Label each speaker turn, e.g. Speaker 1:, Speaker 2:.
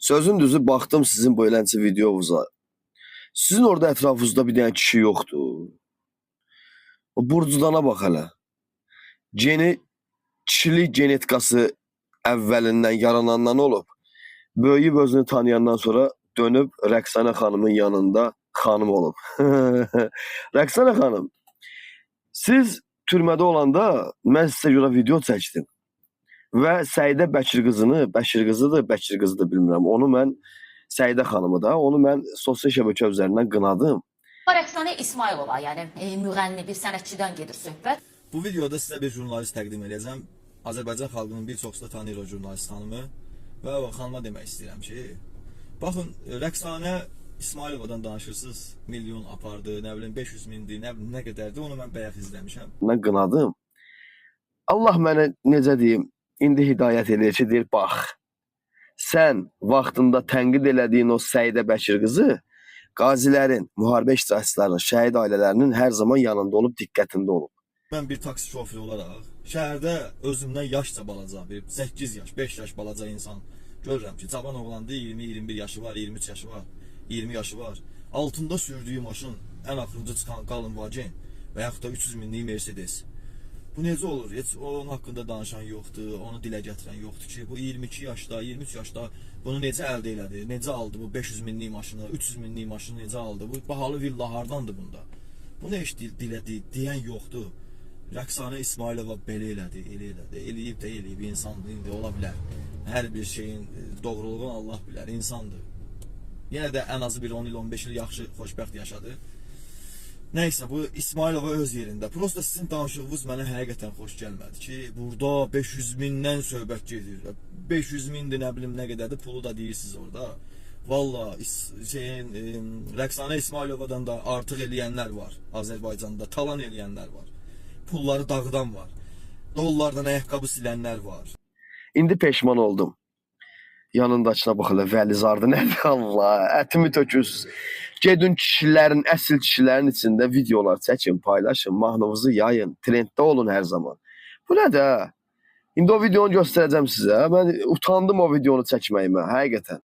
Speaker 1: Sözün düzü baxdım sizin bu elənçi videonuza. Sizin orada ətrafınızda bir dənə kişi yoxdur. O burcudana bax hələ. Geni kişilik genetikası əvvəlindən yaranandan olub. Böyüyüb özünü tanıyandan sonra dönüb Rəqsanə xanımın yanında xanım olub. Rəqsanə xanım, siz türmədə olanda mən sizə görə video çəkdim. Və Səidə Bəkir qızını, Bəkir qızıdır, Bəkir qızıdır bilmirəm. Onu mən Səidə xanımı da, onu mən sosial şəbəkə üzərindən qınadım.
Speaker 2: Rəqsanə İsmayılova, yəni müğənni bir sənətçidən gedir söhbət.
Speaker 3: Bu videoda sizə bir jurnalist təqdim edəcəm. Azərbaycan xalqının bir çoxu da tanıyır o jurnalist xanımı və o xanıma demək istəyirəm ki, baxın Rəqsanə İsmayılovadan danışırsınız, milyon apardı, nə bilim 500 mindir, nə bilim nə qədərdir, onu mən bayaq izləmişəm.
Speaker 1: Mən qınadım. Allah mənə necə deyim, indi hidayət eləyir ki, deyir bax. Sən vaxtında tənqid elədiyin o Səidə Bəkir qızı qazilərin, müharibə iştirakçılarının, şəhid ailələrinin hər zaman yanında olub, diqqətində olub.
Speaker 3: Mən bir taksi şoförü olaraq şəhərdə özümdən yaşca balaca bir 8 yaş, 5 yaş balaca insan görürəm ki, cavan oğlandı, 20-21 yaşı var, 23 yaşı var, 20 yaşı var. Altında sürdüyü maşın ən axırıncı çıxan qalın vagen və yaxud da 300 minlik Mercedes. Bu necə olur? Heç onun haqqında danışan yoxdur, onu dilə gətirən yoxdur ki, bu 22 yaşda, 23 yaşda bunu necə əldə elədi? Necə aldı bu 500 minlik maşını, 300 minlik maşını necə aldı? Bu bahalı villa hardandır bunda? Bunu heç dilə deyən yoxdur. Rəqsanə İsmayılova belə elədi, elə elədi. Eləyib də eləyib, insandır, indi ola bilər. Hər bir şeyin doğruluğunu Allah bilər, insandır. Yenə də ən azı bir 10 il, 15 il yaxşı, xoşbəxt yaşadı. Nəysə, bu İsmayılova öz yerində. Prosta sizin danışığınız mənə həqiqətən xoş gəlmədi ki, burada 500 mindən söhbət gedir. 500 mindir, nə bilim nə qədərdir, pulu da deyirsiniz orada. Valla Rəqsanə İsmayılovadan da artıq eləyənlər var Azərbaycanda, talan eləyənlər var. Pulları dağıdan var. Dollardan ayaqqabı silənlər var.
Speaker 1: İndi peşman oldum. Yanındakına bax elə Vəlizardı nədir Allah, ətimi tökürsüz. Gedin kişilərin, əsl kişilərin içində videolar çəkin, paylaşın, mahnınızı yayın, trenddə olun hər zaman. Bu nədir? Hə? İndi o videonu göstərəcəm sizə. Mən utandım o videonu çəkməyimə, həqiqətən.